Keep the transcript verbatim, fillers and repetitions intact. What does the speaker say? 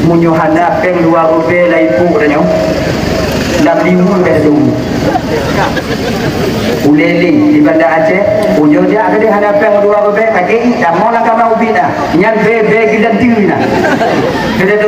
Meunyoe hana péng dua ribèe lam ipuk tanyoe, lam liweu bèk teumu. Ulèe lé di Banda Aceh, ujoe jak keudéh hana péng dua ribèe, sakét, tamong lam kama ubit na. Nyan bèe-bèe geulanteue na. Keudéh